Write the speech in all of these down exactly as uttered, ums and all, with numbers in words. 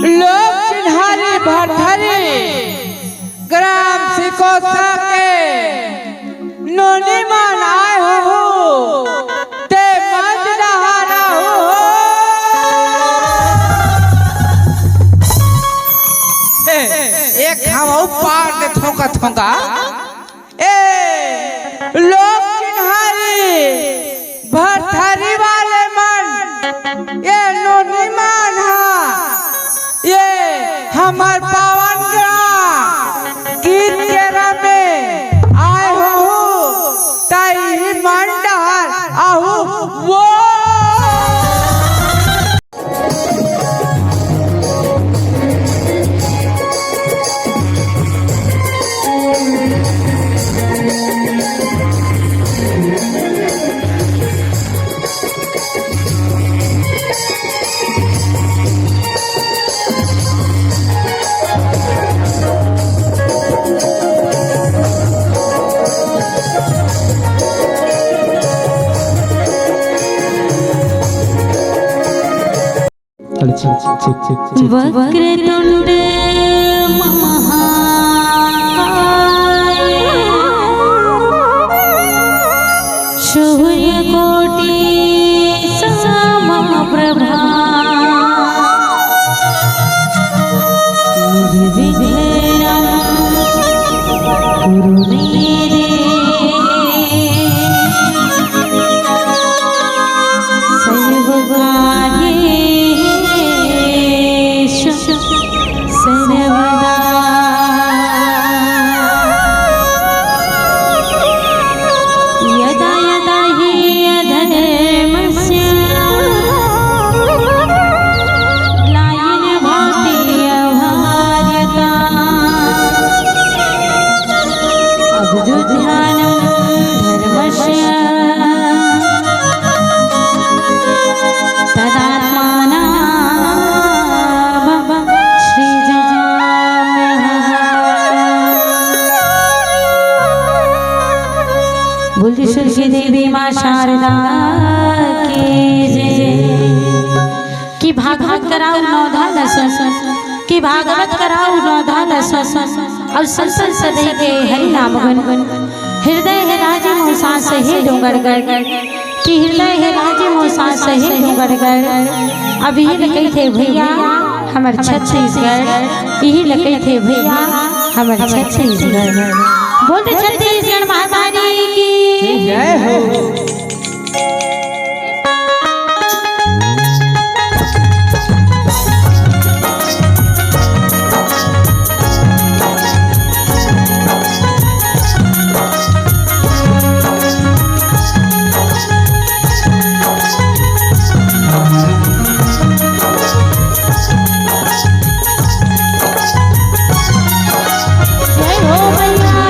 लोग चिन्हारी भरथरी ग्राम सिकोसा के नोनी मन आए हो, ते मंच डहार हो। ए, एक घाव अउ पार दे थोंका थोंका। ए, लोग चिन्हारी भरथरी वाले मन, ये नोनी मन हा, ये हमर पावन ग्राम कीरकेरा में आए हो, तई मंडहर आहू वो। वक्रतुंड महाकाय, सूर्यकोटि समप्रभा, निर्विघ्नं कुरु मे देव। सर्वकार्येषु सर्वदा। यदा यदा हि अधर्मस्य ग्लानिर्भवति भारत, अभ्युत्थानं धर्मस्य तदात्मानं सृजाम्यहम्। बोल सरस्वती देवी माँ शारदा की जय। कि भागवत कराओ नवधा दसों, कि भागवत कराओ नवधा दसों, अउ संतन सदई के हरि नाम गुन। हृदय हे राजी मोर सांस हे डोंगरगढ़, कि हृदय हे राजी मोर सांस हे डोंगरगढ़। अब इही ल कहिथे भैया हमर छत्तीसगढ़, इही ल कहिथे भैया हमर छत्तीसगढ़। बोल दे छत्तीसगढ़ महतारी की जय हो। जय हो मैया।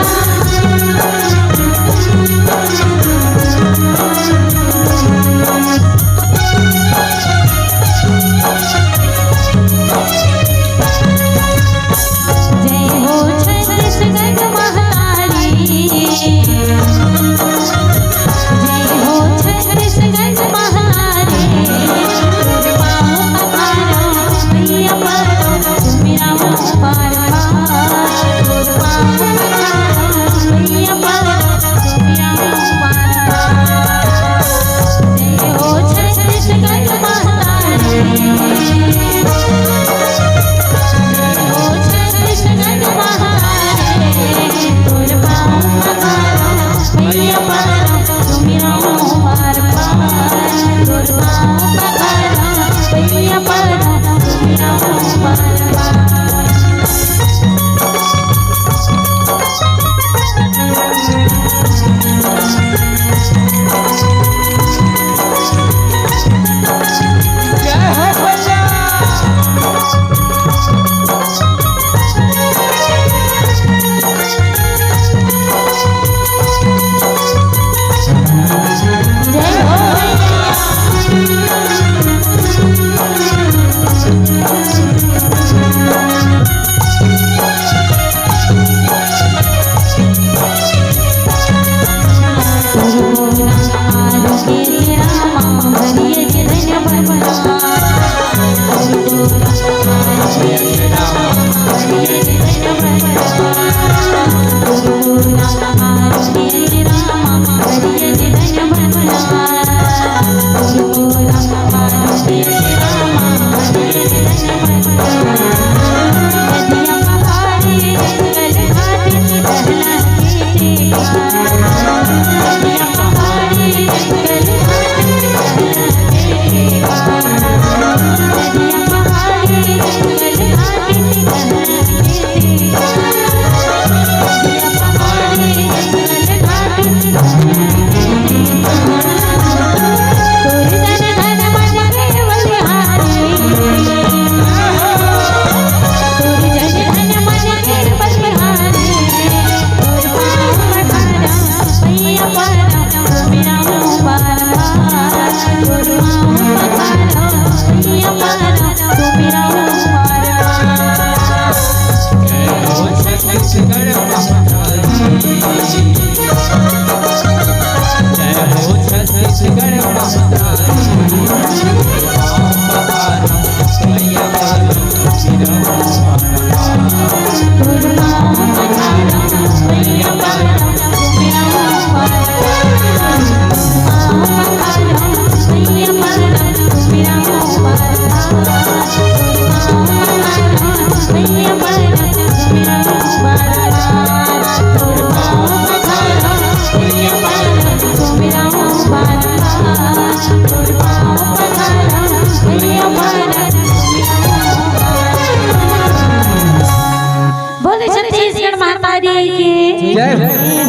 बोले छत्तीसगढ़ महतारी की। जय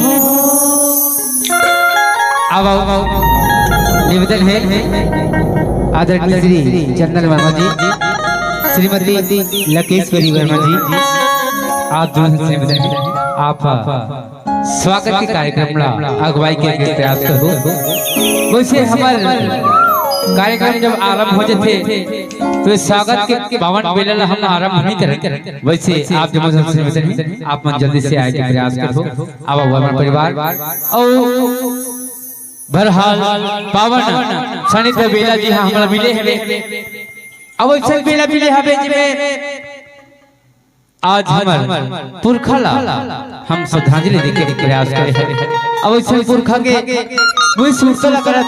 हो। अब आओ, निवेदन है आदरणीय श्री चंदन वर्मा जी, श्रीमती लकेश्वरी वर्मा जी, आप जो है निवेदन है, आप स्वागत के कार्यक्रम ला अगुवाई के प्रयास करहू। वैसे हमर कार्यक्रम जब आरंभ हो जाथे, तो स्वागत के पावन बेला ला हम आरंभ नहीं करें। वैसे आप जब मुझे निवेदन है, आप मन जल्दी से आए के प्रयास करहू। आवा वर्मा परिवार अउ बहरहाल पावन सानिध्य बेला जी हा हमला मिले हवे। अब वैसे बेला मिले हवे जिमे आज हमर पुरखा ला हम श्रद्धांजलि देके प्रयास करे हन। अब वैसे पुरखा के वही सुरता ला करत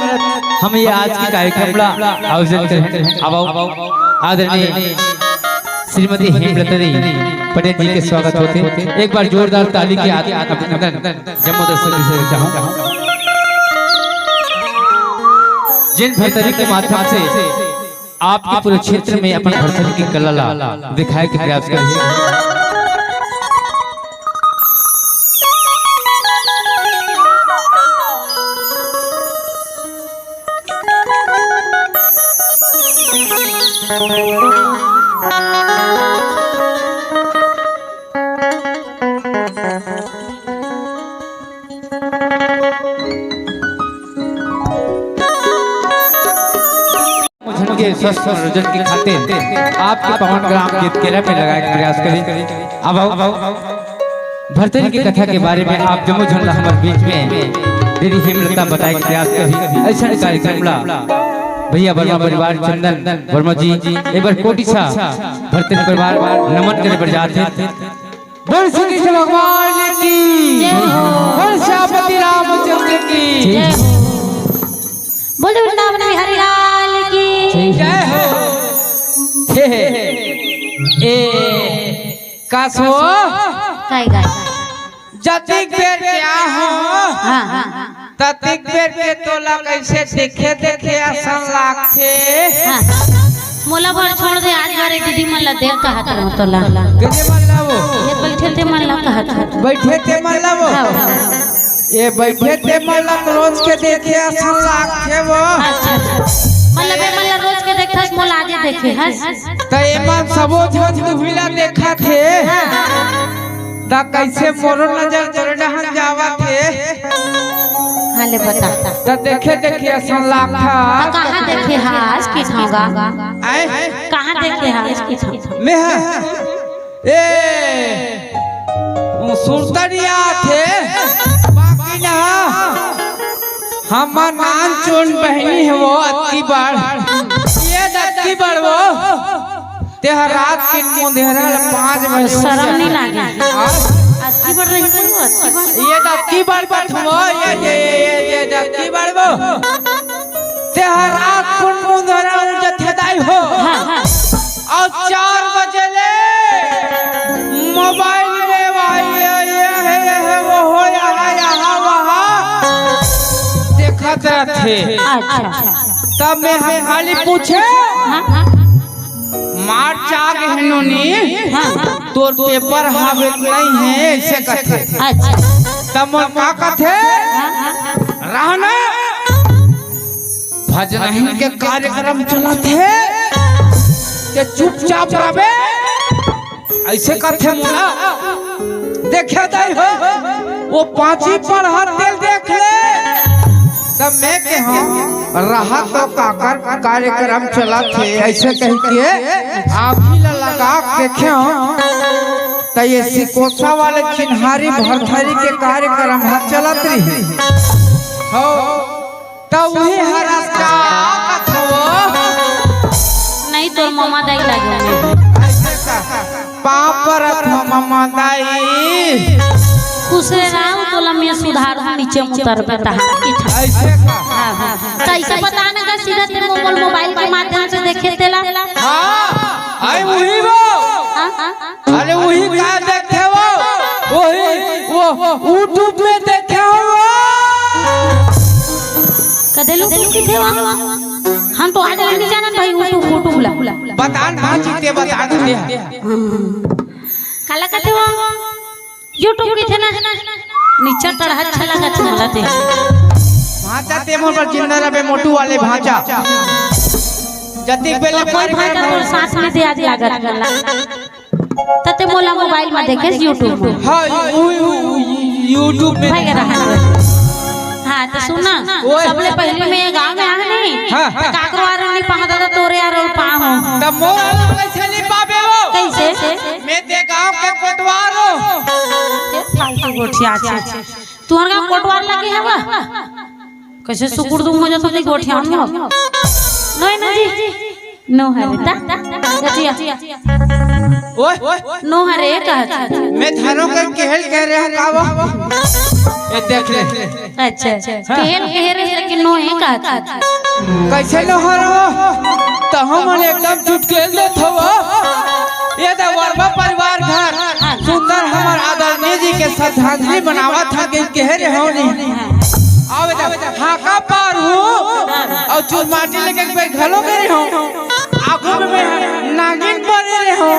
हम ये आज के कार्यक्रम ला आयोजन करे हन। अब आदरणीय श्रीमती हेमलता दी पटेल जी के स्वागत होथे। एक बार जोरदार ताली के आद-, अभिनंदन जम्मो दर्शक जी से चाहूं। जिन भरथरी के माध्यम से आपके पूरे क्षेत्र में अपन भरथरी की कला ला दिखाए के प्रयास करिए। झन के स्वस्थ मनोरंजन के खातिर आपके पवन ग्राम गीत केरा में लगाए के प्रयास करी। अब आओ, भरथरी की कथा के बारे में आप जम्मो झन ला हमर बीच में दीदी हेमलता बताए के प्रयास करी। ऐसा कार्यक्रम ला भैया वर्मा परिवार चंदन वर्मा जी एक बार कोटि सा भरथरी परिवार नमन करे बर जात हे। बोल श्री कृष्ण भगवान की, जय हो। बोल श्यामपति रामचंद्र की, जय हो। बोल वृंदावन बिहारी लाल की, जय हो। हे, हे। ए, का सो? काय गाय? जतिक बेर के आहो, हाँ, हाँ। ततिक बेर के तोला कइसे देखे देखे असन लागथे। हाँ। मोला बर छोड़ दे, आज बार ए दीदी मन ला देख कहत रहो तोला। कइसे मन ला वो? ये बइठे ते मन ला कहत रहो। बइठे ते मन ला वो? हाँ। ये बइठे ते मन ला रोज के देखे असन लागथे वो। अच्छा, अच्छा। मतलब ये मन ला रोज के देखथस, मोला आजे देखे हस। त ये मन सबो झन तुही ला देखत हे। हाँ। त कइसे मोरो नजर तोरे डहन जावत हे? हाँ, ले बता। त देखे देखे असन लागथा। हाँ, कहाँ देखे हस कि ठाँव गा? आय? कहाँ देखे हस कि ठाँव? मैं हा। ए, वो सुरता नइ आथे। बाकी ना। हमर नान चुन बहिनी हे वो अतकी बड़। ये अतकी बड़ वो। तेहा रात के मुंधेरा ल पाँच बजे उठ शरम नइ जाथे। लागे। हाँ? अतकी बड़ रही कोई वो, अतकी बड़। ये अतकी बड़ बठ वो, ये, ये, ये, ये अतकी बड़ वो। तेहा रात के मुंधेरा उठ जाथे दाई। अच्छा। तब मैं ह खाली पूछे, हाँ, हाँ। मार्च आ गे हे नोनी, हाँ। तोर पेपर हवे कि नहीं हे, अइसे कथे। अच्छा। तब मोर का कथे, हाँ, हाँ। रहना, भजनहीन के कार्यक्रम चलत हे, ते चुपचाप रहबे। अइसे कथे मोला, देखे दाई हो, ओ पाँची पढ़त तेला देख ले। तब मैं कहेंव, रहा तो काकर कार्यक्रम चलत हे, अइसे कहिके आँखी ला लगा के देखेंव, त ए सिकोसा वाले चिन्हारी भरथरी के कार्यक्रम ह चलत रहिस। हो, त उही हरस का कथवो। नहीं, तोर ममा दाई लागे। अइसे का? पाँव परत हँव ममा दाई। खुश रह राम, तोला मैं सुधारहूँ, नीचे उतरबे तहाँ। अइसे का? हाँ, हाँ। त अइसे बता ना का सीधा ते मोबाइल, मोबाइल के माध्यम से देखे तेला। हाँ, अरे उही वो। हाँ, हाँ। अरे उही का देखे वो? उही वो YouTube में देखे हो। कदे लोग किथे वा? हम तो आडे नहीं जानत भाई, YouTube, YouTube ला। बता ना भांची, ते बता ना ते। काला कथे वा? YouTube किथे ना? नीचा टढ़ा अच्छा लागत मोला ते। भांचा ते मोर बर जिंदा रहे, मोटू वाले भांचा। जतिक बेले कोई भांचा तोर साथ में ते आज लागत मोला। त ते मोला मोबाइल में देखेस, YouTube में। हाँ, उ, उ, उ, YouTube में। भाई रहा। हाँ, त सुन ना, ओए। सबले पहले मैं गाँव में आ नहीं, हाँ। त काकरो आरो नहीं पाहूँ दादा, तोरे आरो पाहूँ। त मोर आरो कइसे नहीं पाबे वो? कइसे? मैं ते गाँव के कोटवार हँव। फालतू गोठिया छे। तुँहर गाँव कोटवार लगे हवा? कइसे सुकुर दुम हो जात हे गोठिया में? नहीं ना जी। नो हरे, ता? गजिया। ओए, नो हरे, कहत। मैं धनो के केहेल कहे रहेंव का वो? ए, देख ले। अच्छा, अच्छा। केहेल, केहेल, लेकिन नो हे कहत। कइसे नो हरो? त हमन एकदम चुटकेल देथव। ए दे वर्मा परिवार घर, सुंदर हमर आदरणीय जी के श्रद्धांजलि मनावत हन, कहे रहेंव नी। आवे त हाका पार हूँ, अउ चुरमाटी लेके एक बेर घलो गे रहेंव। आगू में मैं नागिन बने रहेंव।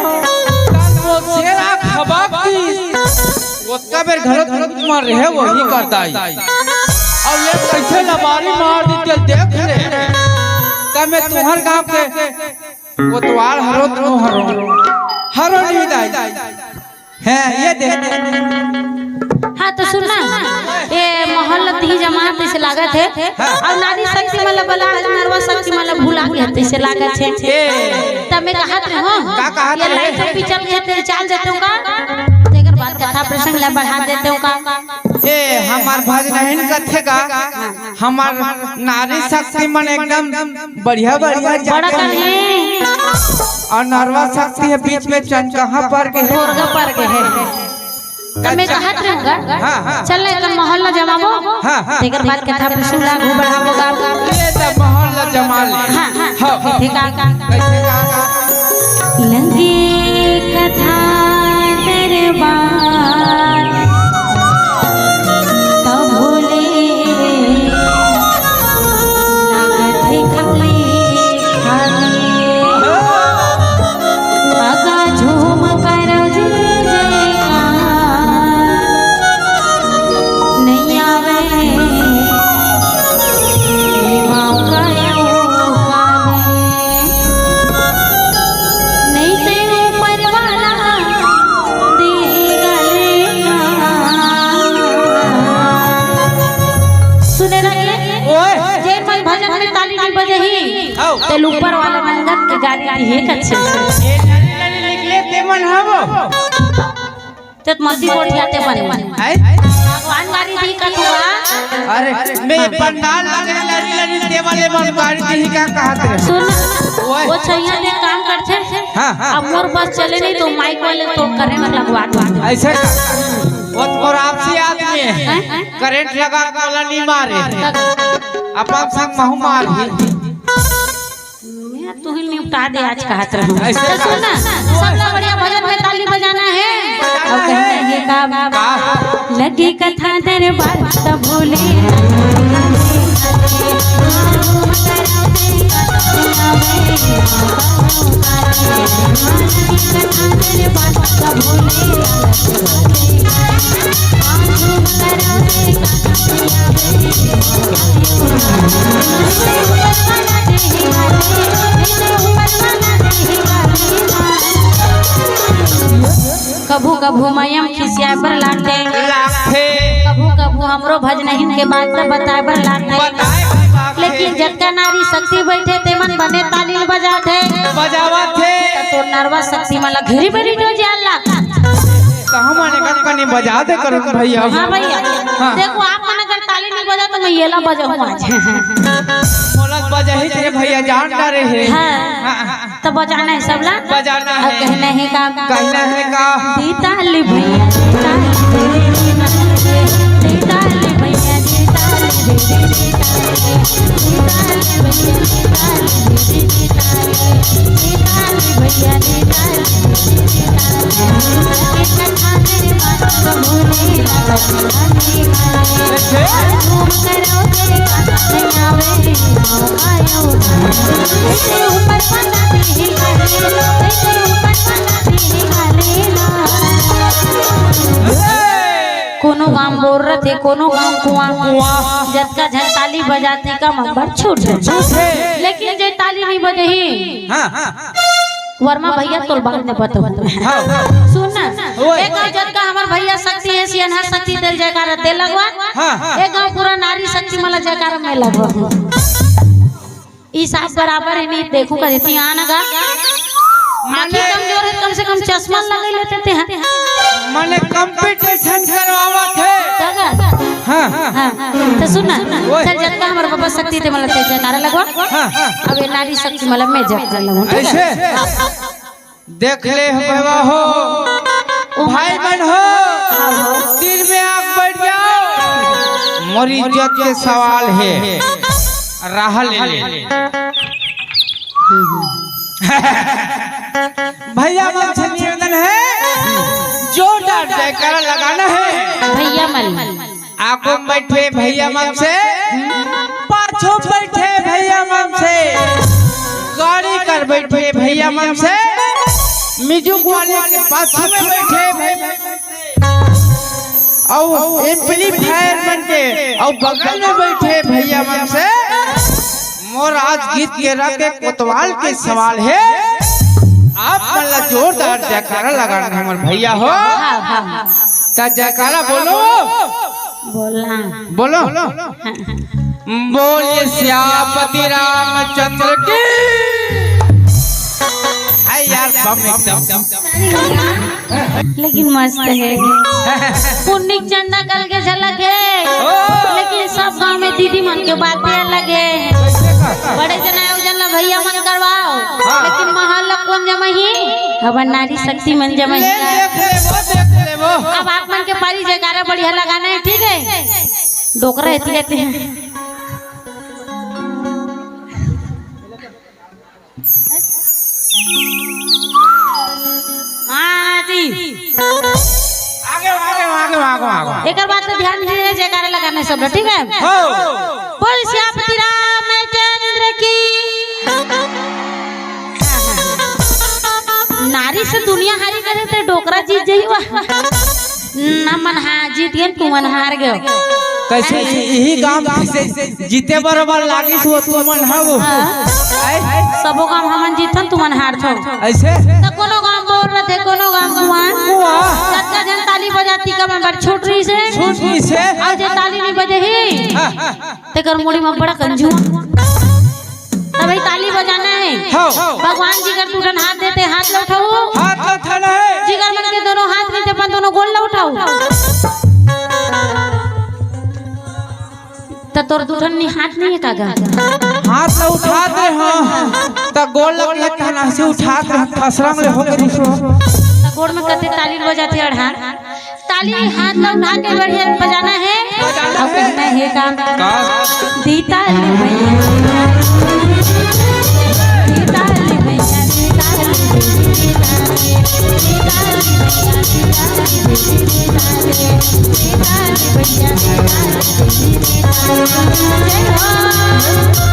तब वो शेरा खबक दिस। ओतका बेर घलो मर रहे, वही करता ही। अउ ये कइसे लबारी मार दिस, देख ले। तब मैं तुँहर गाँव के कोटवार हरों, तुँहर हरों। हरों नहीं दाई। हैं, ये देख। हाँ, त सुन ना, ए माहौल ला तिही जमात तइसे लागत हे। हाँ। अउ नारी शक्ति मन ला बला, नरवा शक्ति मन ला भुला गे तइसे लागत हे। ए। त मैं कहत रहेंव, का कहत ये रहे? लाइट पिचल के ते चल जाते हो का? तेकर बाद कथा प्रसंग ला बढ़ा देते हो का? ए, हमर भजनहीन कथे का, हमर नारी शक्ति मन एकदम बढ़िया, बढ़िया बड़ा जाते कर हैं। अउ नरवा शक्ति ह बीच में चनकहा पर गे हे। मुर्गा पर गे हे। त मैं कहत रहेंव, हाँ, हाँ। चल ना, एकर माहौल ला जमाबो। हाँ, हाँ। तेकर बाद कथा प्रसंग ला आगू बढ़ाबो गा। ले त माहौल ला जमा ले। हाँ, हाँ। हाँ, हाँ। ठीक हे। कइसे का? लगे कथा दरबार तभो ले लागत हे खाली खाली। आगा झूम कर जय जयकार, नइ आवे मौका अउ काले। नइ ते ऊपर वाला दे गले का। सुने ना ये? ओए। जे मन भजन में ताली नइ बजाही, हव। तेला ऊपर वाला नंगत के गारी दिही कथे। ए लरी लरी निकले ते मन हव। ते मती गोठिया ते बने। हैं? भगवान गारी दिही कथुआ। अरे, मैं पंडाल लगे लरी लरी ते वाले मन गारी दिही का कहत रहे। सुन, ओए। वो छैया दे काम करथे। हाँ, हाँ। अब मोर बस चले नहीं त माइक वाले तो करंट लगवा दो। अइसे का? वो तो आपसी आदमी हे। हैं? करंट लगा के ओला नइ मारे। तब अपन संग महूँ मारही। मैं तुही निपटा दे आज कहत रहूँ। अइसे त सुन ना, सबला बढ़िया भजन में ताली बजाना हे। अउ कहे ये का? का? लगे कथा दरबार तभो ले। कभू कभू मयम खिसियाए बर लागथे। लागथे। कभू कभू हमरो भजनहिन के बात ल बताए बर लागथे। बताए बर लागथे। लेकिन जतका नारी शक्ति बइठे, तेमन बने ताली ल बजाथे। बजावत हे। त तोर नरवा शक्ति मन ल घेरी बेरी जो जान ला। कहाँ माने का कनी बजा दे करो भैया। हाँ भैया। हाँ। देखो, आप मन अगर ताली नहीं बजा तो मैं ये ला बजाऊँ आज। मोला बजा ही तेरे भैया जान डारे हे। हाँ। हाँ। तो बजाना है सब ला। बजाना है। कहना है का? कहना है का? दी ताली भैया, दी ताली, दी ताली भैया, दी ताली, दी, दी, दी ताली, दी ताली भैया, दी ताली, दी, दी, दी ताली, दी ताली भैया, दी ताली, दी, दी, दी ताली। कोनो गांव बोर रथे, कोनो गांव कुआं। कुआं। जतका झन ताली बजाथे, का मन बर छूट हे। छूट हे। लेकिन जे ताली नहीं बजही, हाँ। वर्मा भैया तोर बात में बताऊं। हाँ। सुन ना, ओए। एक गांव जतका हमर भैया शक्ति हे, सियनहा शक्ति तेला जयकारा ते लगवा। हाँ, हाँ। एक गांव पूरा नारी शक्ति मन ल जयकारा मैं लगवा। ई साथ बराबर हे, नहीं देखू कदे ती आन गा। आँखी माने कमजोर हे, कम से कम चश्मा लगा लेते ते हैं। माने कंपटीशन करवावत हे। का गा? हाँ। हाँ, तो सुन ना, ओए। चल जतका हमर बाबा शक्ति ते मन ल ते जयकारा लगवा। हाँ, हाँ। अब ये नारी शक्ति मन ल मैं जयकारा लगवा, ठीक हे? ऐसे? देख ले हवा हो, भाई मन हो, तीर में आके बैठ जाओ। मोर इज्जत के सवाल हे, राह ले ले। भैया मन से निवेदन हे, जोरदार जयकारा लगाना हे। भैया मन। आगू में बैठे भैया मन से, पाछू बैठे भैया मन से, गाड़ी कर बैठे भैया मन से, म्यूजिक वाले के पाछू में बैठे भैया मन से, अउ एम्पलीफायर मन के, अउ बगल में बैठे भैया मन से, मोर आज गीत के रखे कोतवाल के सवाल हे, आप मन ला जोरदार जयकारा लगाना हे हमर भैया हो। हाँ, हाँ, हाँ। त जयकारा बोलो। बोलना। बोलो। हाँ। बोलिए सियापति रामचंद्र की। हाय यार, बम एकदम। लेकिन मस्त हे। पुन्नी के चंदा कल के झलक हे। ओ। लेकिन सब गांव में दीदी मन के बातें अलग हे। बड़े जना आयोजन ला भैया मन करवाओ। हाँ। लेकिन महल ला कोन जमाही? हमर नारी शक्ति मन जमाही। ले, देख ले वो, देख ले वो। अब आप मन के पारी जयकारा बढ़िया लगाना हे, ठीक हे? डोकरा एती रहते हैं। हाँ जी। आगे, आगे, आगे, आगे, आगे। एकर बाद तो ध्यान दीजिए, जयकारा लगाना हे सब, ठीक हे? हो। बोल सियापति रामचंद्र की। नारी से दुनिया हारी करे ते डोकरा जीत जही वा। ना मन हा जीत गेन, तुमन हार गेव। कैसे इ-, इही गांव से जीते बरोबर लागिस वो तुमन हा वो। हाँ। आय? सबो गांव हमन जीतन, तुमन हारथो। ऐसे? त कोनो गांव बोर रथे, कोनो गांव कुआं। कुआं। कतका झन ताली बजाती का मन बर छूट रहिसे। छूट रहिसे। अउ जे ताली नहीं बजे ही, हाँ। तेकर मुड़ी में बड़ा कंजू। त भाई ताली बजाना हे। हाँ। भगवान जी कर टूटन हाथ देते, हाथ ल उठाओ। हाथ ल उठाना हे। जिगर मन के दोनों हाथ में अपन दोनों गोड़ ल उठाओ। त तोर दू ठन हाथ नहीं हे का गा? हाथ ल उठात रहे, हाँ। त गोड़ ल उठात रहे, खसरम ले होके दिसो। त गोड़ में कते ताली बजाते अड़हा। ताली हाथ ल उठा के बढ़िया बजाना हे। बजाना हे। कहना हे का? का? दी ताली भैया, दी ताली भैया, दी ताली भैया, दी ताली भैया, दी ताली भैया, दी ताली भैया, दी ताली भैया, दी ताली भैया।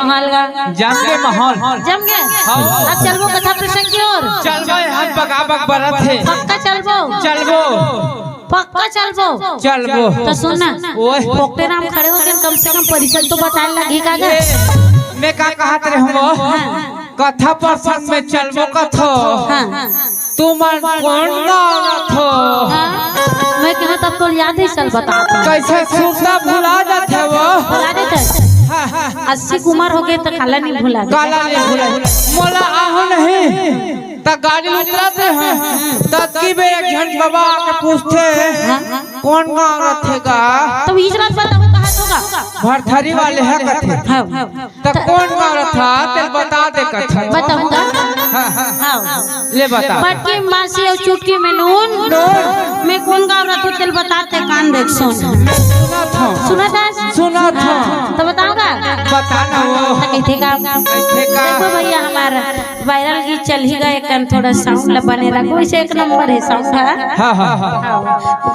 माहौल गा। जम गे माहौल। जम गे? हाँ। अब चलबो कथा प्रसंग की ओर। चलबो, हम बगा बग बरत हे। पक्का चलबो? चलबो। पक्का चलबो? चलबो। त सुन ना। ओए। पोकटे राम खड़े हो गए, कम से कम परिषद तो बताए लगी का गा? ए, मैं का कहत रहे हूँ? हाँ। कथा प्रसंग में चलबो कथो। हाँ। तुमन कोन गाँव रथो? हाँ। मैं कहा तब तो याद ही चल बता। कैसे सुरता भुला जाथे वो? भुला देथे। हाँ, हाँ। अस्सी के उमर हो गए त काला नहीं भुला दे। काला नहीं भुला। मोला आहू नहीं। त गाड़ी उतरते हैं। तब की बेर एक झन बाबा आके पूछथे, हाँ। कोन गाँव रथे गा? तो इस रात बताओ कहाँ होगा? भरथरी वाले है कथे। हाँ। त कोन गाँव रथा, तेल बता दे कथन। बताऊंगा। हाँ, हाँ। हाँ। ले बता। बटकी मासी अउ चुटकी में नून। नून। मैं कोन गाँव रथों, तेल बता ते कान देख सुन। सुनत हूँ। सुनत हस? सुनत हूँ। हाँ, त बताऊंगा। बता ना वो। त कहिथे का? कहिथे का? देखो भैया, हमार viral गीत चल ही गा, एक कन थोड़ा sound ला बने रखो, इसे एक नंबर है sound, हाँ? हाँ, हाँ, हाँ।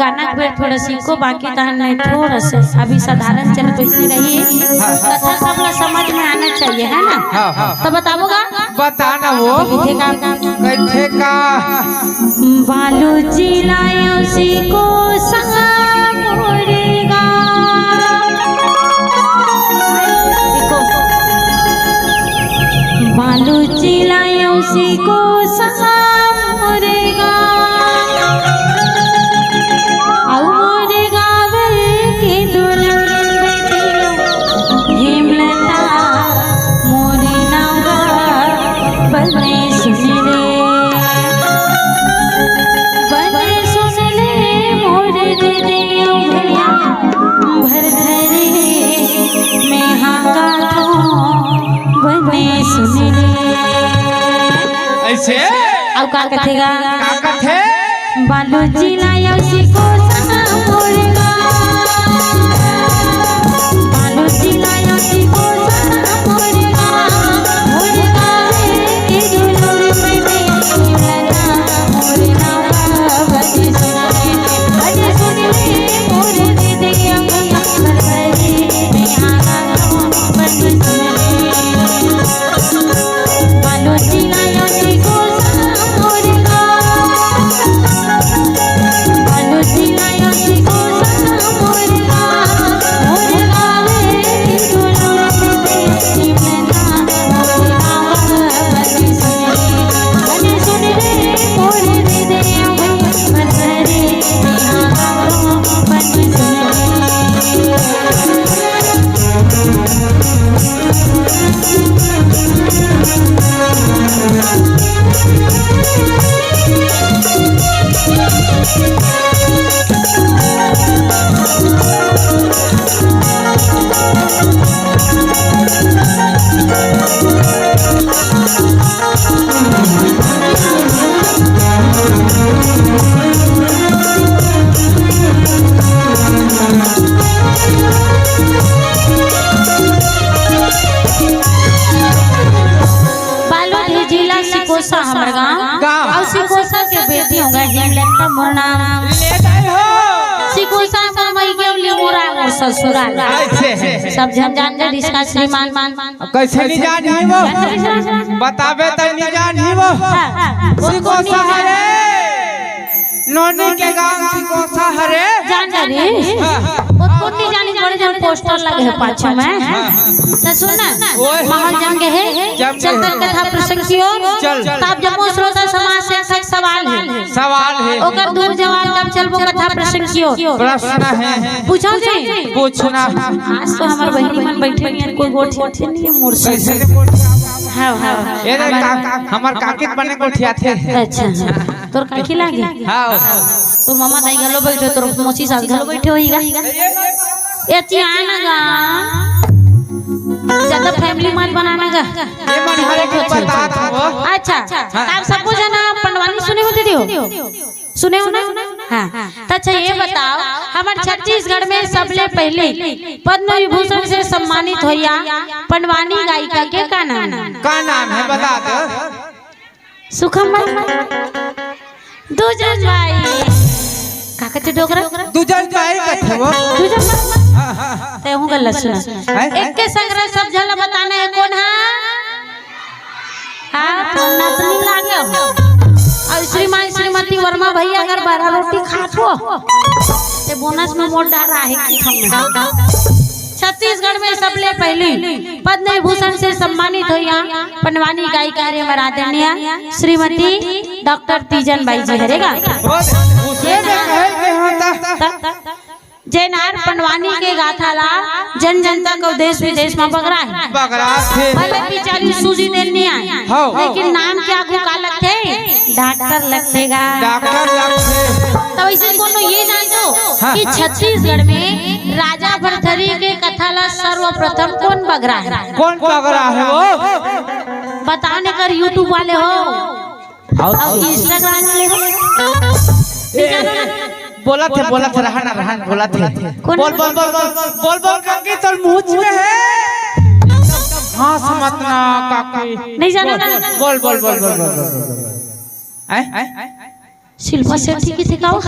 गाना के बेर थोड़ा सीखो, बाकी तहन नहीं, थोड़ा से अभी साधारण चल तो ही रही। हाँ, हाँ। कथा सब ला समझ में आना चाहिए, है ना? हाँ, हाँ। तो बताबो गा? बता ना वो। कहिथे का? कहिथे का? बालू चिलायो सीखो संगा मोरे गा। देखो। बालू चिलायो सीखो संगा मोरे गा। अउ मोरे गावे के दुल्हन बेटी हेमलता मोरे नाम गा बने सुन ले। बने सुन ले मोरे दीदी भैया भर धरे में हाका तो बने सुन ले। ऐसे? अउ का कथे गा? का कथे? बालू चिलायो सीखो सना मोरे गा। बालू चिलायो सीखो सना मोरे गा। मोरे गा रे के दुलुर में लगा मोरे गा बने सुन ले। बने सुन ले मोरे दीदी अम्मा बने में हाका तो बने सुन ले। बालोद ही जिला सिकोसा हमर गांव। गांव। अउ सिकोसा के बेटी होंगे हेमलता मोर नाम। ले गए हो। सिकोसा मोर मइके अउ लिमोरा मोर ससुराल। ऐसे। सब झन जान जा रिश्ता श्रीमान। अब कैसे नहीं जान ही वो? बताबे त नहीं जान ही वो। हाँ, हाँ। सिकोसा हरे। नोनी के गांव सिकोसा हरे। जान जा रे। हाँ। वो कोन नहीं जानी, बड़े जन पोस्टर लगे है पाछू में। हाँ। त सुन ना, ओए। माहौल जम गए है। जम गए। चल, कथा प्रसंग की ओर। चल। तब जम्मो श्रोता समाज से एक सवाल है। सवाल है। ओकर दू जवाब तब चलबो कथा प्रसंग की ओर। प्रश्न है। पूछो जी। पूछना। आज तो हमर बहिनी मन बैठे नहीं है, कोई गोठ नहीं है मोर से। कैसे नहीं गोठ? हाँ, हाँ। ए रे, हमार का-, हमार काकी बने गोठियाथे। अच्छा, हाँ। तोर काकी लागे? हाँ। तोर मामा दाई घलो बैठे, तोर मौसी सास घलो बैठे होइगा। ए, चिया ना गा। ज्यादा family मत बनाना गा। ये मन हरे के बतात हो। अच्छा, हाँ। आप सबको जना पंडवानी सुने होते दियो? सुने हो ना? हाँ। त अच्छा, ये बताओ, हमर छत्तीसगढ़ में सबले पहले पद्म विभूषण से सम्मानित होइया पंडवानी गायिका के का नाम? का नाम है, बता दो। सुखमन। दूजन बाई। का कथे डोकरा? दूजन बाई कथे वो। दूजन बाई। हाँ, हाँ। ते हूँ गलत सुना। हैं? एक के संग रह सब झन ला बताना हे कोन हा? हाँ, तो नतनी लागे हो। अउ श्रीमान श्रीमती वर्मा भैया अगर बारह रोटी खात हो, ते बोनस में मोर डारा हे कि हम। छत्तीसगढ़ में सबले पहिली पद्म विभूषण से सम्मानित होइया पंडवानी गायिका हरे हमर आदरणीय श्रीमती डॉक्टर तीजन बाई जी हरे गा। बहुत खुशी में कहे के हाँ ता। जेन हर पंडवानी के गाथा ला जन जन तक अउ देश विदेश में बगरा हे। बगरा थे। भले बिचारी सूजी देन नइ आय, हौ। लेकिन नाम के आगू का लगथे? डॉक्टर लगथे गा। डॉक्टर लगथे। त वइसे कोनो ये जान दो हाँ, कि हाँ। छत्तीसगढ़ में राजा भरथरी के कथा ला सर्वप्रथम कोन बगरा हे? कोन बगरा हे वो? बताओ ने कर YouTube वाले हो। अउ अउ Instagram वाले हो? ए, बोलत हे, बोलत हे, रहा ना, रहा ना, बोलत हे। कोन? बोल, बोल, बोल, बोल, बोल, बोल, काकी, तोर मुँह में हे। हाँ, समझ ना, काकी। नहीं जाना ना? बोल, बोल, बोल। हैं? शिल्पा शेट्टी किथे का हो?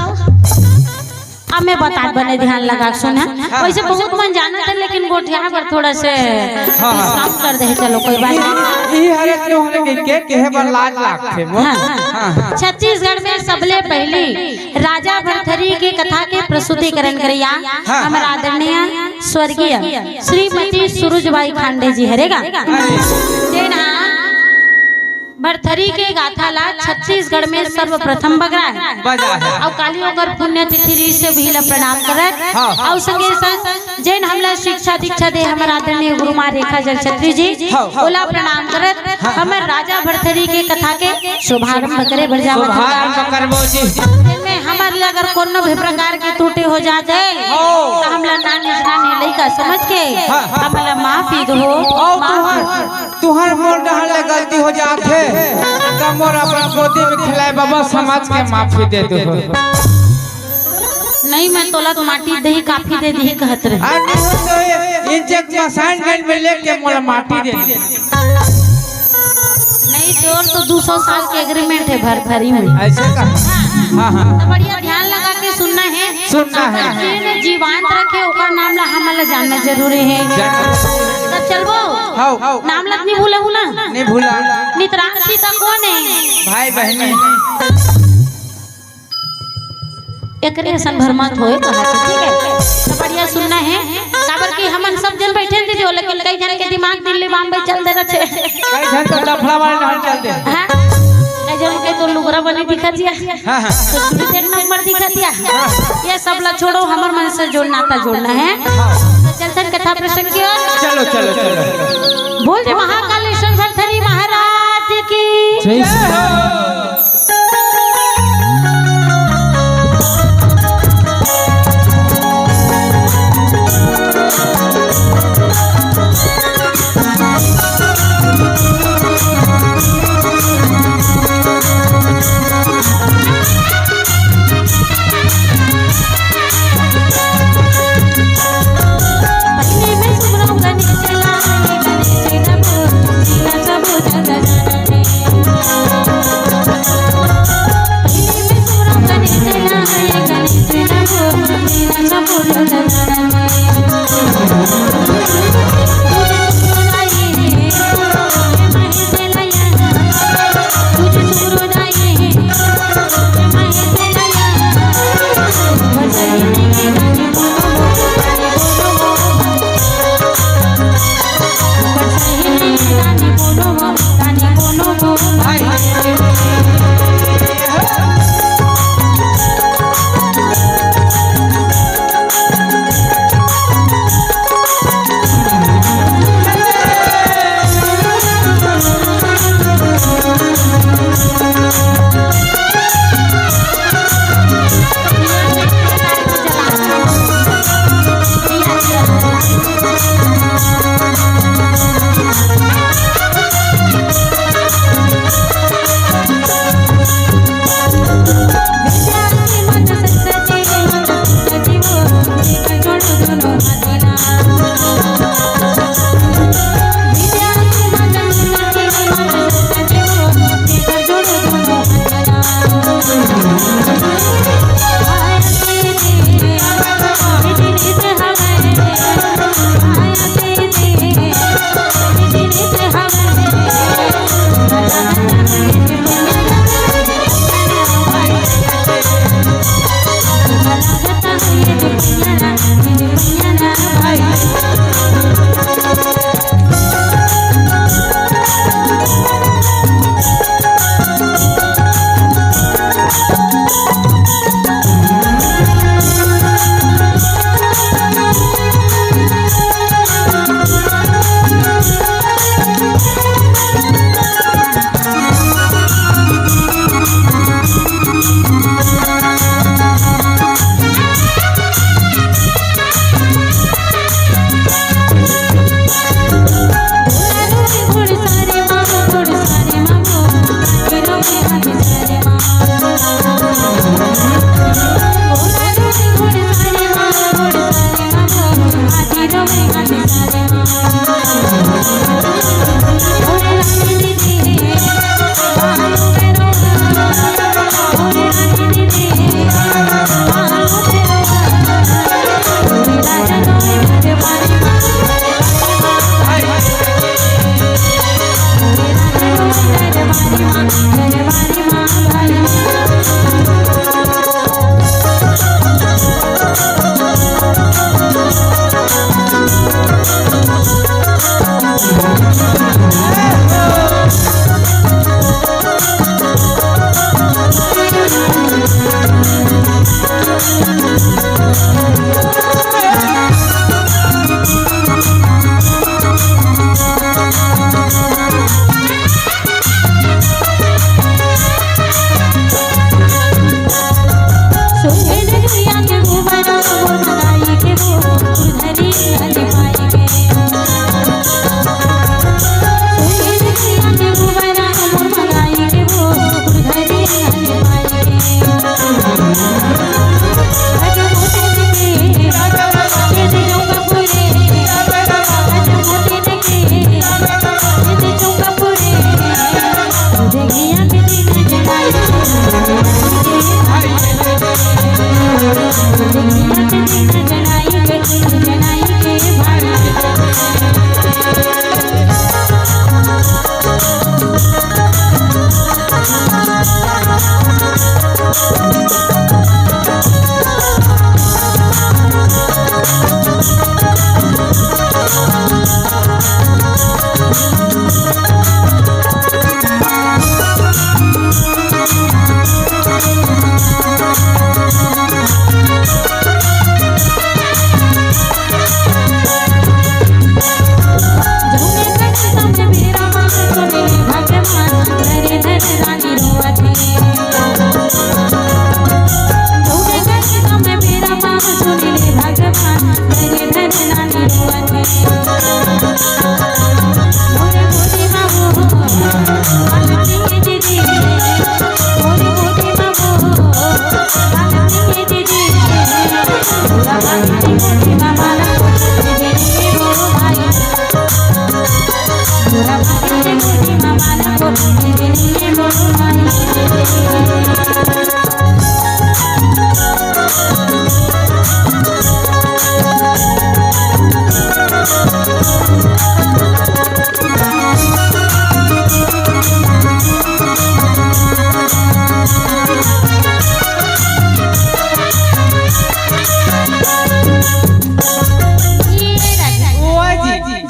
अब मैं बतात बने ध्यान लगा के सुना। हाँ। वइसे बहुत मन जानत हे, लेकिन गोठिया पर थोड़ा से हाँ, हाँ। Discount कर दे, चलो कोई बात नहीं। ई हरे तो हमने के, के, केहे बर लाज लागथे, वो। हाँ। हाँ, हाँ। छत्तीसगढ़ में सबले पहिली राजा भरथरी के कथा के प्रस्तुतिकरण करइया हाँ, हमर हाँ। आदरणीय स्वर्गीय श्रीमती सुरुजबाई खांडे जी हरे गा। अरे। जेन हा भरथरी के गाथा ला छत्तीसगढ़ में सर्वप्रथम बगरा हे। बजा हे। अउ काली ओकर पुण्यतिथि रहिसे उही ला प्रणाम करत। हाँ। अउ संगे संग जेन हमला शिक्षा दीक्षा दे हमर आदरणीय गुरु माँ रेखा जल छत्री जी, हाँ, हाँ। ओला प्रणाम करत, हाँ, हाँ। हमर राजा भरथरी के कथा के शुभारंभ करे बर जावत शुभारंभ हन। करबो जी। जेमे हमर ले अगर कोनो भी प्रकार के त्रुटि हो जात हे, हाँ। त हमला नानी नानी लइका समझ के हाँ, हाँ। हमला माफी दो। अउ माफ तुहर, तुहर मोर डहर ले गलती हो जात हे, त मोर अपन गोदी में खिलाए बाबा समझ के माफी दे दो। नहीं, मैं तोला तो माटी देही, काफी दे देही कहत रहे। आ, नहीं हो तो ये इंजेक्शन असाइनमेंट में लेके मोला माटी दे दे। नहीं, तोर तो दू सौ साल के एग्रीमेंट हे भरथरी में। ऐसे का? हाँ, हाँ। तो बढ़िया ध्यान लगा के सुनना हे। सुनना हे। जेन जीवंत रखे, ओकर नाम ला हमन ला जानना जरूरी हे। जान- तब चलबो? हाव। नाम ला नहीं भूलहू ना? नहीं भूला। नितराम सीता कोन हे? भाई बहिनी। एकरे असन भरमात होए कहा थे, ठीक हे? तो बढ़िया सुनना हे, काबर कि हमन सब जन बइठे हन दीदी, लेकिन कई जन के दिमाग दिल्ली बॉम्बे चल दे रथे। कई जन तो डफड़ा वाले डहर चल दे। हाँ? कई जन के तो लुगरा बने दिखत हे, हाँ, हाँ। तो चूड़ी से एक नंबर दिखत हे। हाँ। ये सब ला छोड़ो, हमर मन से जोड़ नाता जोड़ना हे। हाँ। तो चलथन कथा प्रसंग की ओर। चलो, चलो, चलो। बोल दे महाकालेश्वर भरथरी महाराज की। जय हो।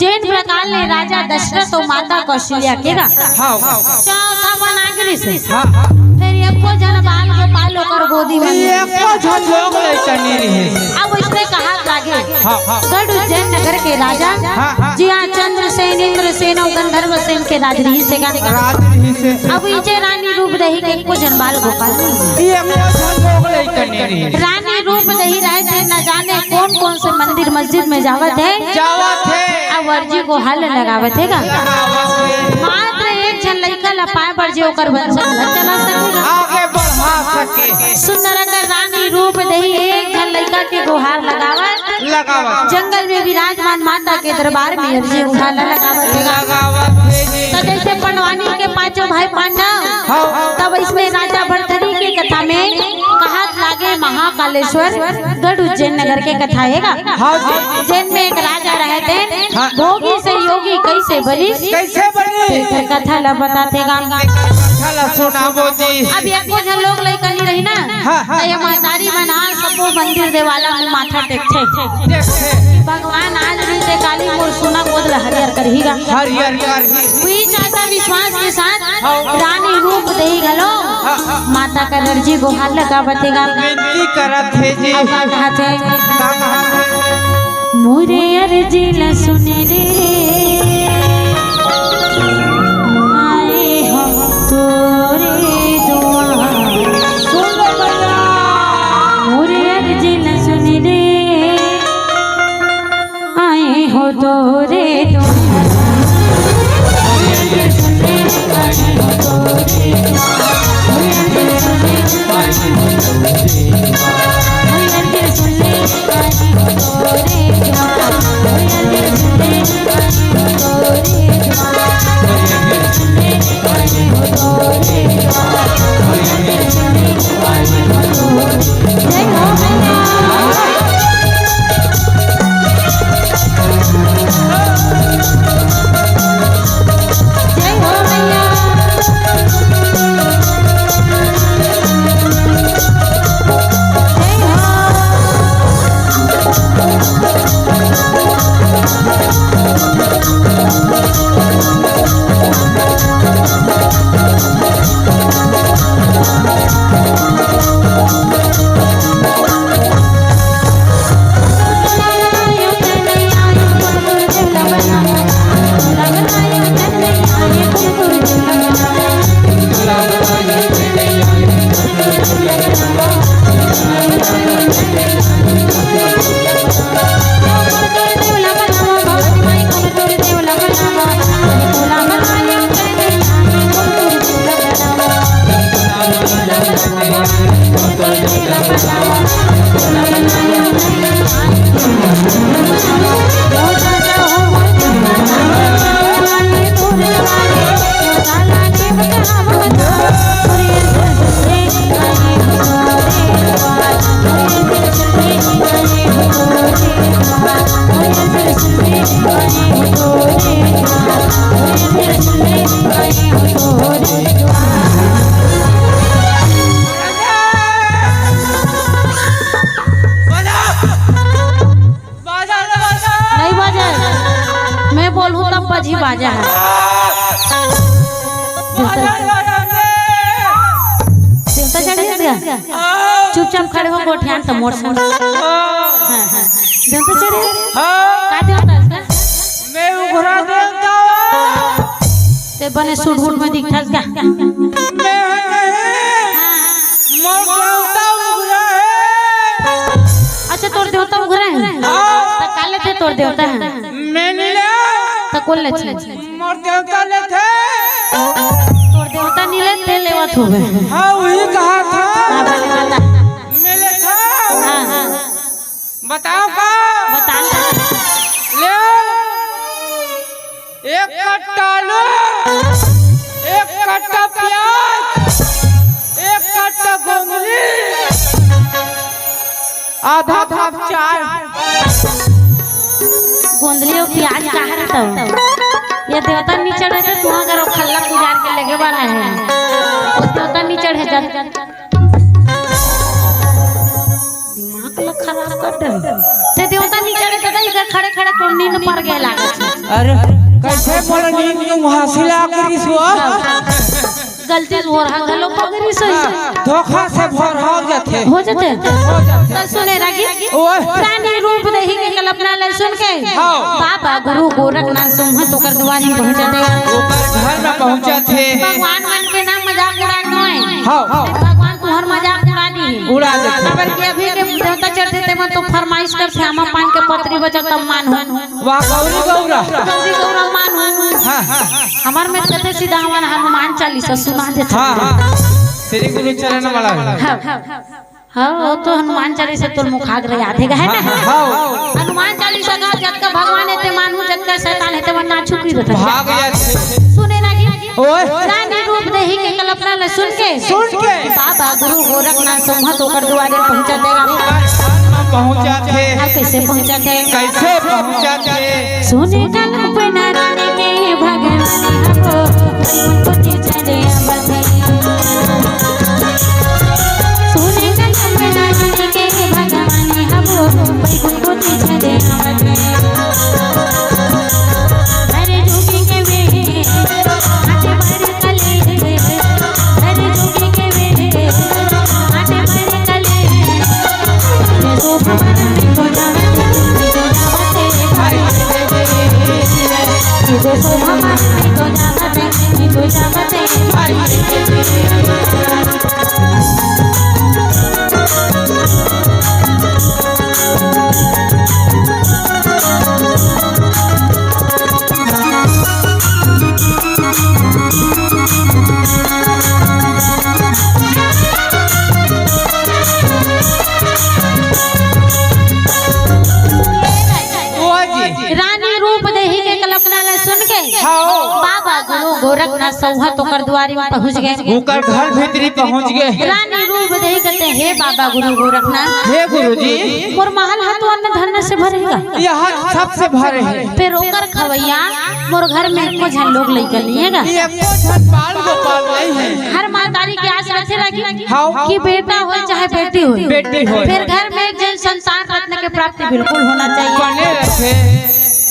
जेन प्रकार ले राजा दशरथ अउ माता कौशल्या के गा हाँ। चौथा बना गिरिस। हाँ। फेर एको झन बाल गोपाल ओकर गोदी में एको झन लोग लइका नइ रिहिस। अब इसने कहा लागे। हाँ, हाँ। गढ़ उज्जैन नगर के राजा हाँ, हाँ। जिहाँ चंद्रसेन, इंद्रसेन अउ गंधर्व सेन के राज रिहिस हे गा। राज रिहिस हे। अब इचे रानी रूप देही के एको झन बाल गोपाल नइ हे। एको झन लोग लइका नइ रिहिस। रानी रूप देही रहे थे, न जाने कौन कौन से मंदिर मस्जिद में जावत हे। जावत हे। अब अर्जी गोहार लगावत हे गा। लगावत हे। मात्र एक झन लइका ला पाए बर जे ओकर वंश ला चला सके गा। आगे बढ़ा सके। सुंदर अगर रानी रूप देही एक झन लइका के गोहार लगावत। लगावत। जंगल में विराजमान माता के दरबार में अर्जी गोहार लगावत हे गा। लगावत हे जी। त जइसे पंडवानी के पांचों भाई पांडव, हाँ। तब इसमें राजा भरथरी के कथा में कहत लागे महाकालेश्वर गढ़ उज्जैन नगर के कथा हे गा। हाँ जी। जेन में एक राजा रहे थे, हाँ। भोगी से योगी कइसे बनिस? कइसे बनिस? तेकर कथा ला बताथे गा। कथा ला सुनाबो जी। अब एको झन लोग लइका नइ रही ना, हाँ, हाँ। त ये महतारी मन ह सबो मंदिर देवाला में माथा टेकथे। टेकथे। भगवान आज भी ते काली मोर सोना गोद ला हरियर करही गा। हरियर करही। उही चाहता विश्वास के साथ हाँ। रानी रूप देही घलो हाँ, हाँ। माता का अर्जी गोहार लगावत हे गा। विनती करत हे जी। अब का कहत हे? का कहत हे? मोरे अर्जी ला सुन रे, आए हो तोरे दुआर। सुन भैया। मोरे अर्जी ला सुन रे, आए हो तोरे दुआर। चुपचाप खड़े हो, गोठियान त मोर संग। हाँ, हाँ। देवता चढ़े? हाँ। का देवता हस का? मैं उघरा देवता हूँ। ते बने सूट वूट में दिखथस का? मैं नहीं। मोर देवता उघरा हे। अच्छा, तोर देवता उघरा हे? हाँ। त का लेथे तोर देवता ह? मैं नहीं ले। त कोन लेथे? मोर देवता लेथे। तोर देवता नइ लेथे, लेवत होबे। हाँ, वही कहा था। हाँ, भले बता। मैं लेथा। हाँ, हाँ। बताओ का? बता ना। ले। एक कट्टा आलू, एक कट्टा प्याज, एक कट्टा गोंदली, आधा कप चाय। गोंदली अउ प्याज कहाँ रहता हो? ये देवता नइ चढ़े थे, तुम अगर वो खल्ला गुजार के लेके बड़ा है, वो देवता नइ चढ़े जाते। दिमाग ला खराब कर दे। ते देवता नइ चढ़े थे, इधर खड़े खड़े तो नींद पड़ गए लागत। अरे, कैसे मोला नींद के मुहासी ला करिस हो? गलती से ओरहा घलो पकड़ी सही। हाँ, धोखा से भोर हो जाथे। हो जाथे। हो जाथे। त सुने रागी। ओए। रानी रूप देही के कल्पना ले सुन के। हाँ। बाबा गुरु गोरखनाथ सिंह तोकर दुआरी पहुंचा दे। ओकर घर में पहुंचा थे। भगवान मन के नाम मजाक उड़ाए नोय। हाँ, हाँ। भगवान तुहर मजाक उड़ा दी। उड़ा देथे। काबर कि अभी के देवता चढ़थे ते मन तो फरमाइश करथे, आमा पान के पतरी बजा तब मान हो। वाह, गौरी गौरा। गौरी गौरा मान हो। हाँ, हाँ, हाँ। हमर में कथे सीधा हमन हनुमान चालीसा सुना देथे। हाँ, हाँ। श्री गुरु चरण वाला। हाँ, हाँ, हाँ। हाँ, वो तो हनुमान चालीसा तोर मुखाग्र याद हे, है ना? हाँ, हाँ। हनुमान चालीसा का जतका भगवान हे ते मानहू, जतका शैतान हे ते मन नाचू की रहता। भाग जाथे। सुने ना जी। ओए। रानी रूप देही के कल्पना ल सुन के। सुन के। बाबा गुरु गोरखनाथ सोमहत ओकर दुआरे पहुंचा देगा। पहुंचा थे। हाँ, कैसे पहुंचा थे? कैसे पहुंचा थे? सुने कल्पना रानी के भगवान हमको कुछ चले बदले। सुने कल्पना रानी के भगवान हमको कुछ चले बदले। हर जुग के वे आते बार कले। हर जुग के वे आते बार कले। ओ जी। रानी रूप देही के कल्पना ला सुन के हाँ। बाबा गुरु गोरखनाथ सौहा तोकर दुआरी में पहुंच गए। ओकर घर भीतरी पहुंच गए। रानी रूप देही कहते, "हे बाबा गुरु गोरखनाथ, हे गुरुजी। मोर महल हा तो अन्न धन से भरे हे गा। यहाँ सबसे भरे हे। फिर ओकर खवैया मोर घर में एको झन लोग लइका नहीं हे गा। ये एको झन बाल गोपाल नहीं हे। हर महतारी के आस रखे रही हाँ। कि बेटा होय चाहे बेटी होय। बेटी होय। फिर घर में एक झन संतान रत्न के प्राप्ति बिल्कुल होना चाहिए।" बने रखे।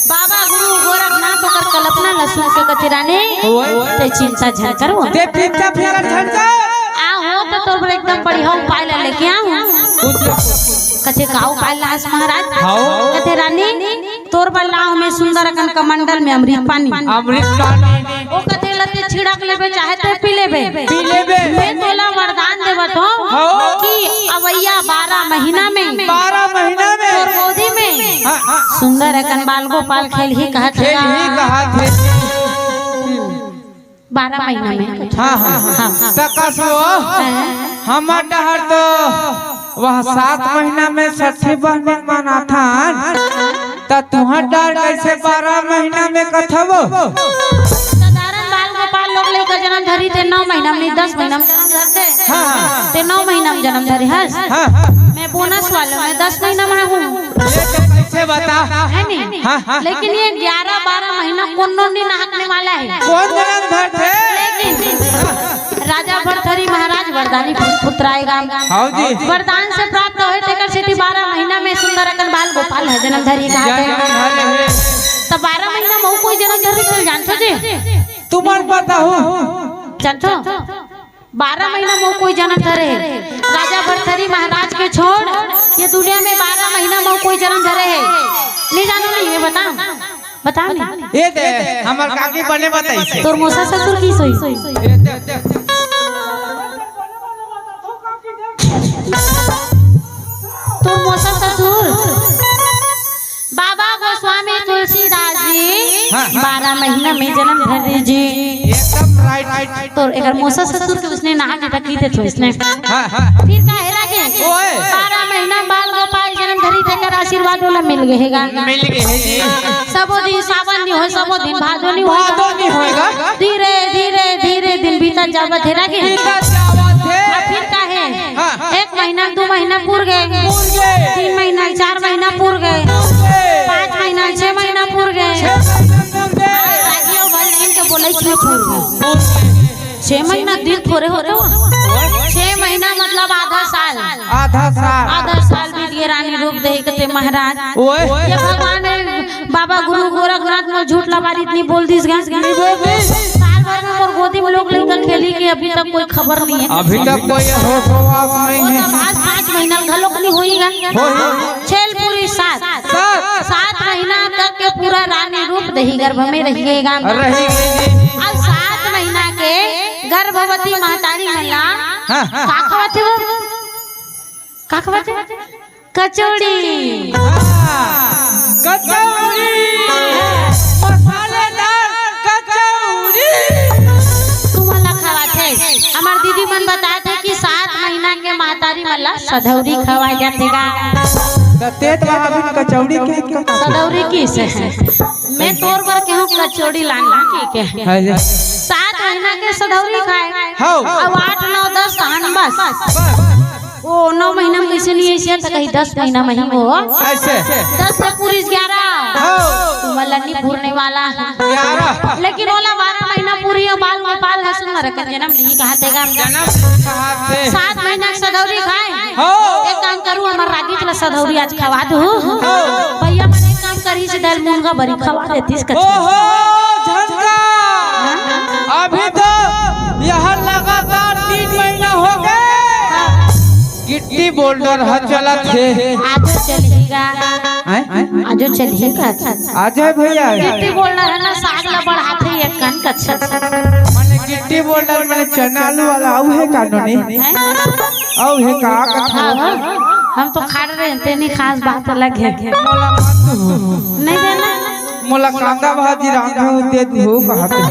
बाबा गुरु गोरखनाथ ओकर कल्पना ला सुन के कथे, "रानी, ओए। ते चिंता झन करो। ते चिंता फिकर झन कर। आ हो तो तोर बर एकदम बढ़िया उपाय ला लेके आऊं।" पूछ। कथे, "का उपाय लास महाराज?" हाँ। कथे, "रानी, तोर बर लाव में सुंदर अकन कमंडल में अमृत पानी।" अमृत पानी। ओ कथे, "ल ते छिड़क लेबे, चाहे ते पी लेबे। पी लेबे। मैं तोला वरदान देवत हों हाँ। कि अवइया बारह महीना में बारह महीना में तोर गोदी में हाँ, हाँ। सुंदर अकन बाल गोपाल खेलही कहत हे।" खेलही कहत हे। हम्म। बारह महीना में। हाँ, हाँ, हाँ। हाँ। त कस वो, हाँ। हमर डहर तो वह सात महीना में छठी बहनी मनाथन, त तुहर डहर कैसे बारह महीना में कथबो? साधारण बाल गोपाल लोग लइका जन्म धरी ते नौ महीना में, दस महीना में जन्म धरथे। हाँ, हाँ। ते नौ महीना में जन्म धरी हस। हाँ, हाँ। मैं बोनस वाले में दस महीना में हूँ। ये तो कैसे बता? है नहीं? हाँ, हाँ, लेकिन हाँ। ये ग्यारह बारह महीना कोनो नहीं नहकने वाला है। कौन जन्म धरथे? लेकिन राजा भरथरी महाराज वरदानी पुत्र आएगा। हाँ जी। वरदान से प्राप्त होए, तेकर सेती बारह महीना में सुंदर अकन बाल गोपाल ह जन्म धरी कहा थे। जन्म धरे हे। त बारह महीना में कोई जन्म धरी चल जानथो जी? तुमन बताओ। जानथो? बारह महीना म कोई जनम धरे हे। राजा भरथरी महाराज के छोड़, ये दुनिया में बारह महीना म कोई जनम धरे हे। नहीं जानो नहीं है, बता, बता नहीं। ये दे, हमर काकी बने बताइसे। तोर मोसा ससुर की सोई? तोर मोसा ससुर बाबा गोस्वामी तुलसीदास जी हाँ, हाँ। बारह महीना में जनम धरे जी। एकदम राइट, राइट। तो एकर मोसा ससुर के उसने नाम देता की थे उसने। हाँ, हाँ। फिर का हेरा के ओए। बारह महीना बाल गोपाल जनम धरी थे, एकर आशीर्वाद वाला मिल गए हेगा। मिल गए हे जी। सबो दिन सावन नहीं होय, सबो दिन भादो नहीं होय। भादो नहीं होएगा। धीरे धीरे धीरे दिन बीता जावत हेरा के। बीता जावत हे। अब फिर का हे? हाँ। एक महीना, दू महीना पूर गए। पूर गए। तीन महीना, चार महीना पूर गए। पूर गए। पाँच महीना, छह महीना पूर गए। छह महीना पूर गए। राजियो भर दिन के बोले छह पूर गए। पूर गए। छह महीना दिन थोड़े होते हो। छह महीना मतलब आधा साल। आधा साल। आधा साल बीत गए रानी रूप देख के महाराज। ओए। ये भगवान ने बाबा गुरु गोरखनाथ मोर झूठ लबारी इतनी बोल दीस गा। नहीं बोल दीस। साल भर में मोर गोदी में लोग लेकर खेली के अभी तक कोई खबर नहीं है। अभी तक कोई होश हवास नहीं है। आज पाँच महीना घलोक नहीं होई गा। होई। छेल पूरी सात। सात। सात महीना तक के पूरा रानी रूप दही गर्भ में रहिएगा। रहिएगा। अब सात महीना के गर्भवती महतारी मन ला हाँ, हाँ। का खवाथे वो? का खवाथे? कचौड़ी। हाँ, कचौड़ी, मसालेदार कचौड़ी। तुमन ला खवाथे। हमर दीदी मन बताथे कि सात महीना के महतारी मन ला सधौरी खवाए जाथे गा। त तेत वहाँ भी कचौड़ी के का? सधौरी किसे? मैं तोर बर केहूँ कचौड़ी लान ला के के। हाँ जी। सात महीना के सधौरी खाए। हाँ। अब आठ, नौ, दस तहन बस। बस। ओ, नौ महीना में कइसे नहीं अइसे, त कहीं दस महीना में ही वो। अइसे। दस से पूरी ग्यारह। हाँ। तुमन ला नहीं पूरने वाला। ग्यारह। लेकिन ओला बारह महीना पूरी हो, बाल गोपाल ह सुंदर के जनम ली कहाथे गा। जनम कहाथे। सात महीना के सधौरी खाए। हाँ। एक काम करूँ, हमर रागी ला सधौरी आज खवा दूँ। हाँ। भैया मन एक काम करी से दाल मुनगा बरी खवा देतीस कच्चा। ओहो, झनका। अभी तो यह लगातार तीन महीना हो गए। गिट्टी बोल्डर ह चलत हे। आजो चलही गा। हैं? आजो चलही गा। आ जाए भैया। गिट्टी बोल्डर ह ना, साग ला बढ़ाथे एक कन कच्चा। माने गिट्टी बोल्डर माने चना आलू वाला आऊ हे का नोनी? हैं? आऊ हे का कथा? हाँ, हाँ। हम तो खाड़ रहे हैं, तेनी खास बात अलग है। मोला मत दू। नहीं देना। मोला कांदा भाजी रांधा हो दे दू हो कहत रहे।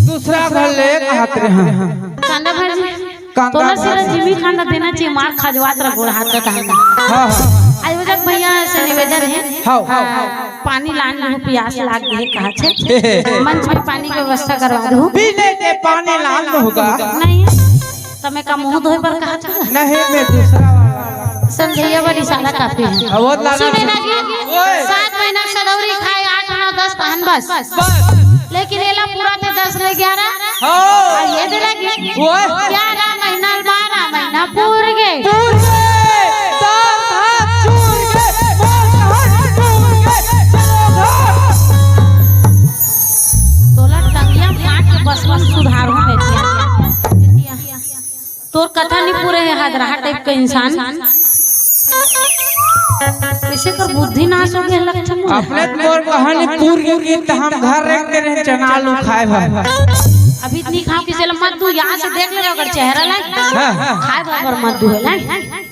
दूसरा घर ले कहत रहे हैं। कांदा भाजी? कांदा तोला भाजी। सिरा जिमी खाना देना चाहिए, मार खजवात रह गोड़ हाथ का तहन। हाँ, हाँ। आज वजह भैया से निवेदन है। हाँ, हाँ। पानी लान लूँ, प्यास लाग गई कहा छे। मंच में पानी की व्यवस्था करवा दू। पीने के पानी लान होगा। नहीं। त मैं का मुंह धोए बर कहा था? नहीं, मैं दूसरा वाला। समझैया बर इशारा काफी है। अब वो लाला सुने ना जी, ओए। सात महीना सदौरी खाए, आठ, नौ, दस पहन बस। बस। लेकिन एला पूरा थे दस ले ग्यारह। हाँ। आ ये दे लगी। ओए। ग्यारह महीना, बारह महीना पूर गए। पूर गए। सात हाथ जुड़ गए। पाँच हाथ जुड़ गए। चलो घर। तोला टंगिया काट के बस में सुधार हो बेटिया। तोर कथा नहीं पूरे है, हदरहा टाइप का इंसान। कैसे कर बुद्धि नाश हो गया लक्षण में? अपने तोर कहानी पूरी होगी तो हम घर रख के रहे चना आलू खाए भाई। अभी इतनी खाओ किसे ल-, मत तू यहाँ से देख ले अगर चेहरा लाए। हाँ, हाँ। खाए बराबर मत दू है लाए।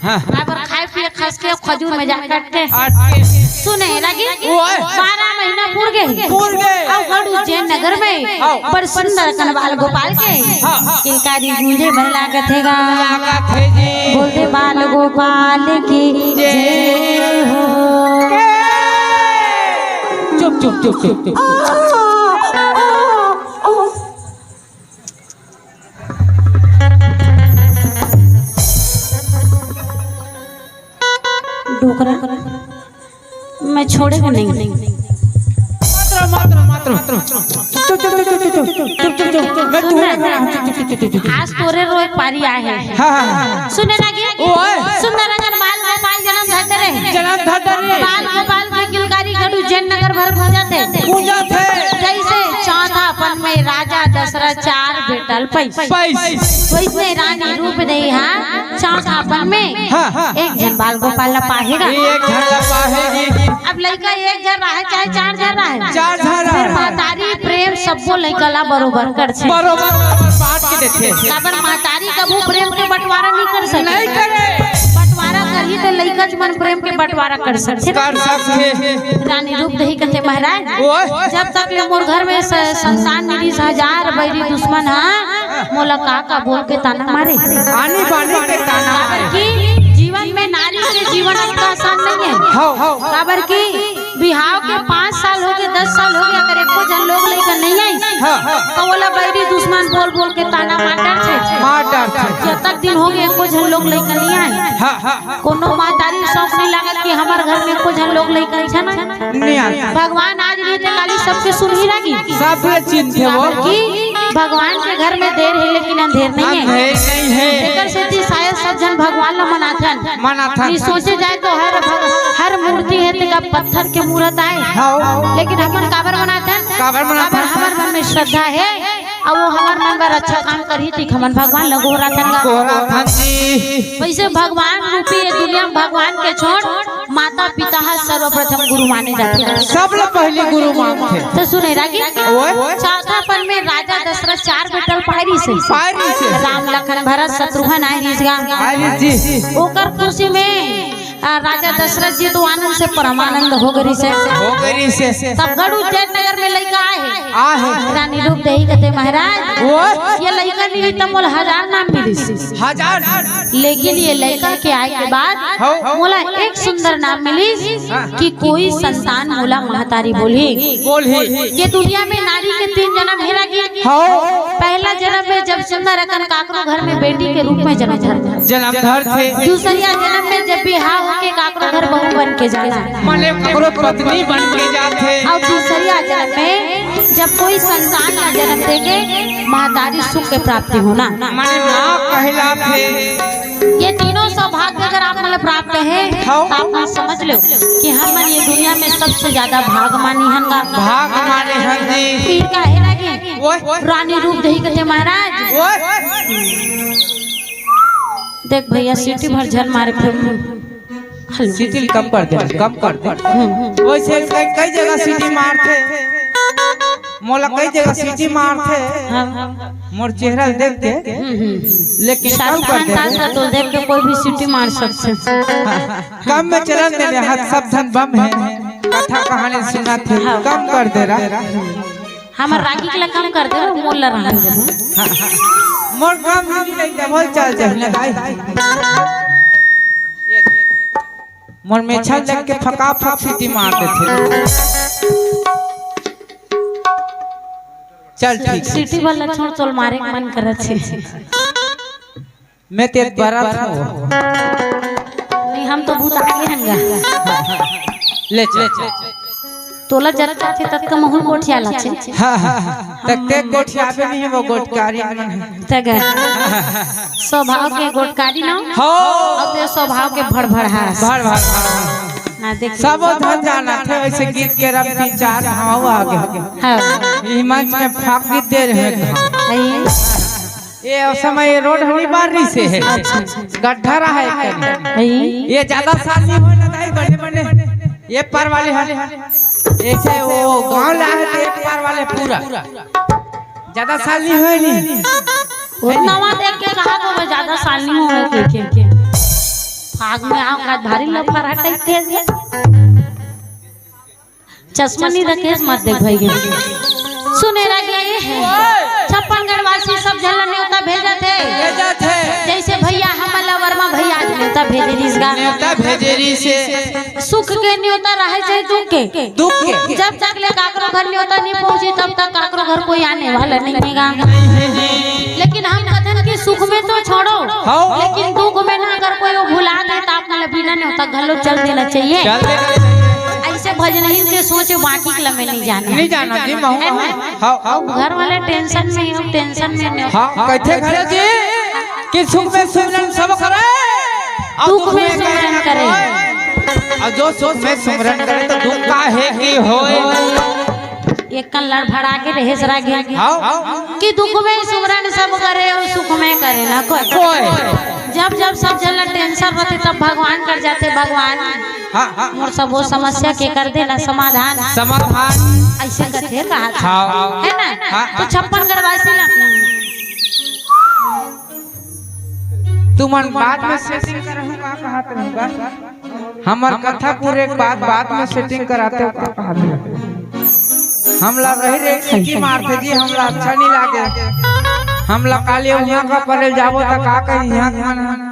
हाँ। बराबर खाए पिए खस के खजूर में जा काट के। आठ के। सुने लगी? ओए। बारह महीना पूर गए। पूर गए। अब गढ़ उज्जैन नगर में हाँ। बड़ सुंदर कन बाल गोपाल के हाँ, हाँ। किलकारी गूंजे बर लागत हे गा। लागत हे जी। बोल दे बाल गोपाल की जय। जय हो। चुप, चुप, चुप, चुप, चुप। डोकरा, मैं छोड़ेगा नहीं। मत रहो, मत रहो, मत रहो। चुप, चुप, चुप। मैं सुन तुम्हें ना। चुप, चुप, चुप, चुप। आज तोरे रोए पारी आए हैं। हाँ, हाँ, हाँ। सुने ना कि ओए। सुंदर रंगन बाल गोपाल जन्म धरते रहे। जन्म धरते रहे। बाल गोपाल की किलकारी गढ़ उज्जैन नगर भर गूंजत हे। गूंजत हे। जैसे चौथापन में राजा दशरथ चार बेटे डाल पैस। पैस। वइसने रानी रूप देही हा चौथापन में हाँ, हाँ। एक झन बाल गोपाल ला पाहेगा। एक झन ला पाहेगी। अब लइका एक झन रहे चाहे चार झन रहे, चार झन रहे। महतारी प्रेम सब्बो लइका ला बरोबर करथे। बरोबर, बरोबर बांट के देथे। काबर महतारी कभू प्रेम के बंटवारा नहीं कर सकती। नहीं करे। बंटवारा करही तो लइका मन प्रेम के बंटवारा कर सकथे। कर सकथे। रानी रूप देही कथे महाराज, ओए। जब तक ले मोर घर में स-, संतान मिलिस हजार बैरी दुश्मन हा, मोला का का बोल के ताना मारे। आनी बानी के ताना मारे। कि जीवन में नारी के जीवन अतना आसान नहीं है। हौ, हौ। काबर कि बिहाव के पाँच साल हो गए, दस साल हो गए, अगर एको झन लोग लइका नहीं आई, हाँ, हाँ। तो ओला बैरी दुश्मन बोल बोल के ताना मार डारथे। मार डारथे। जब तक दिन हो गए, एको झन लोग लइका नहीं आए। हाँ, हाँ। कोनो महतारी शौक नहीं लागत कि हमर घर में एको झन लोग लइका झन। नहीं आए। भगवान आज नहीं ते काली सबके सुनही लागी। सब चिन्हथे वो। कि भगवान के घर में देर है लेकिन अंधेर नहीं है। अंधेर नहीं है। एकर सेती शायद सब झन भगवान ला मनाथन। मनाथन। नहीं सोचे जाए तो हर भग-, हर मूर्ति है तेका पत्थर के मूरत आए। हाँ। लेकिन हमन काबर मनाथन? काबर मनाथन? काबर हमर मन में श्रद्धा है। अउ वो हमर मन बर अच्छा काम करही, त हमन भगवान ल गोहराथन गा। गोहराथन जी। वइसे भगवान रूपी ये दुनिया में भगवान के छोड़ माता पिता ह सर्वप्रथम गुरु माने जाथे। सबले पहिली गुरु मानथे। त सुने रागी, ओए। चौथापन में राजा दशरथ चार बेटा ल पाय रिहिस हे। पाय रिहिस हे। राम, लखन, भरत, शत्रुघ्न आय रिहिस गा। आय रिहिस जी। ओकर खुशी में आ, राजा दशरथ जी तो आनंद से परमानंद हो गए से। हो गए से। तब गढ़ उज्जैन नगर में लइका आए हे। आए हे। रानी रूप देही कथे महाराज, वो? ये लइका नहीं त मोला हजार नाम मिलिस। हजार? लेकिन ये लइका के आए के बाद हाँ। मोला एक सुंदर नाम मिलिस हाँ। कि कोई संतान मोला महतारी बोलही। बोलही। ये दुनिया में नारी के तीन जन्म हे रागी। हाँ। पहला जन्म में जब सुंदर अकन काकरो घर में बेटी के रूप में जन्म धरथे। जन्म धरथे। दूसरिया जन्म में जब बिहाव होके काकरो घर बहू बन के जाना। माने काकरो पत्नी बन के जाथे। अउ तीसरिया जन्म में जब कोई संतान ला जन्म देके महतारी सुख के प्राप्ति होना। माने माँ कहलाथे। ये तीनों सौभाग्य अगर आप मन ला प्राप्त हे, हाँ। तो आप मन समझ लो कि हमन ये दुनिया में सबसे ज्यादा भाग मानी हन गा। भाग मानी हन जी। फिर का हे रागी? ओए। रानी रूप देही कथे महाराज। ओए। देख भैया, सीटी भर झन मारे फिर। हेलो। सीटी कम कर दे, कम कर दे। हम्म। वैसे कई, कई जगह सीटी मारथे। मोला कई जगह सीटी मारथे। हाँ। मोर चेहरा देख के। हम्म, हम्म। लेकिन कम शाहरुख कर खान दे। ताज का तो देख के कोई भी सीटी मार सकथे। कम में चलन दे रहा, सब झन बम हे। कथा कहानी सुनाथे, हाँ। कम कर दे रहा। हमर रागी के ला कम कर दे, मोर ला रहन दे। मोर काम नहीं रही, डबल चार्ज है ना दाई। मोर में छल देख के फकाफक सीटी मार देथे। चल ठीक। सीटी वाला छोड़, तोल मारे के मन करत हे। मैं तेज बरत हूँ। नहीं, हम तो बहुत आगे हन गा। ले चल। तोला जरा चाहते तक का महूल गोठिया लाचे। हाँ, हाँ, हाँ। तक ते गोठिया पे नहीं है, वो गोटकारी मन है। तक स्वभाव के गोटकारी ना। हो। अउ ते स्वभाव के भड़भड़ास। भड़भड़ास। ना देख। सब धन जाना थे, वैसे गीत के रब तीन चार भाव आ गए। हाँ। ये मंच में फाक गीत दे रहे हैं। अई। ये समय ये रोड हनी बार रही से है। अच्छा, अच्छा। गड्ढा रहा है कहीं। अई। ये ज्यादा साल नहीं होए ना दाई, बने बने। ये पार वाले हैं। ऐसे वो गांव ला है तो एक पार वाले पूरा। ज्यादा साल नहीं होए नहीं। वो नवा देख के कहा तो मैं ज्यादा साल नहीं होए के, के, के। फाग में आओ का भारी लफड़ा टाइप के। चश्मा नहीं रखे, मत देख भाई। सुने रागी, छप्पन गढ़ वासी सब झन ला न्योता भेजत हे। भेजत हे। जैसे भैया हमन ला वर्मा भैया आज न्योता भेजे रिहिस गा। न्योता भेजे रिहिस हे। सुख के न्योता रहे चाहे दुख के। दुख के। जब तक ले काकरो घर न्योता नहीं पहुंची, तब तक काकरो घर कोई आने वाला नहीं हे गा। लेकिन हम कथन कि सुख में तो छोड़ो, हाँ। लेकिन दुख में ना अगर कोई वो भुला दे, तो आप मन ला बिना न्योता घलो चल देना चाहिए। चल देना चाहिए। ऐसे भजनहीन के सोचे बाकी के लमे नहीं जाना। नहीं जाना जी, महू, है ना? हाँ, हाँ। घर वाले टेंशन में हो, टेंशन में नहीं हो। हाँ, कैसे करे जी? कि सुख में सुमिरन सब करे, और दुख में सुमिरन करे। और जो सुख में सुमिरन करे, तो दुख काहे की होए? एक कन लड़भड़ा के रहे सरा गे। हाँ। कि दुख में सुमरन सब करे अउ सुख में करे ना कोई। कोई। जब जब सब झन ला टेंशन रहिथे, तब भगवान कर जाथे, "भगवान, हाँ, हाँ। मोर सबो समस्या के कर देना समाधान।" समाधान। अइसे कथे कहा था। हाँ। है ना? हाँ, तो हाँ। छप्पन गढ़वासी ला तुमन बाद में सेटिंग करहू का कहत रहू का? हमर कथा पूरे एक बात, बाद में सेटिंग कराते हो का कहत रहू? हमला रही रही सीटी मारथे जी, हमला अच्छा नहीं लागे। हमला काली उहाँ का परेल जाबो त का कही यहाँ मन।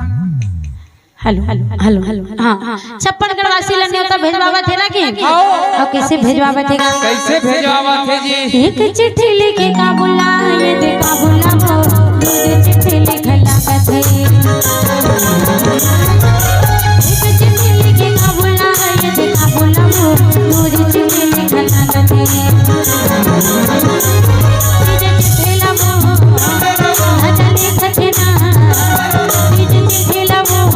Hello, hello, hello, hello. हाँ, हाँ। छप्पन गढ़वासी ला नेवता भेजवावत हे ना कि? हाँ। अउ कइसे भेजवावत हे का? कइसे भेजवावत हे जी? एक चिट्ठी लिखे का बोला, ये दे का बोला वो, दूजे चिट्ठी लिखे लागत हे। एक चिट्ठी लिखे का बोला, ये दे का बोला वो, दूजे चिट्ठी लिखे लागत हे। दूजे चिट्ठी ला वो, ना जाने कथे ना, दूजे चिट्ठी ला वो,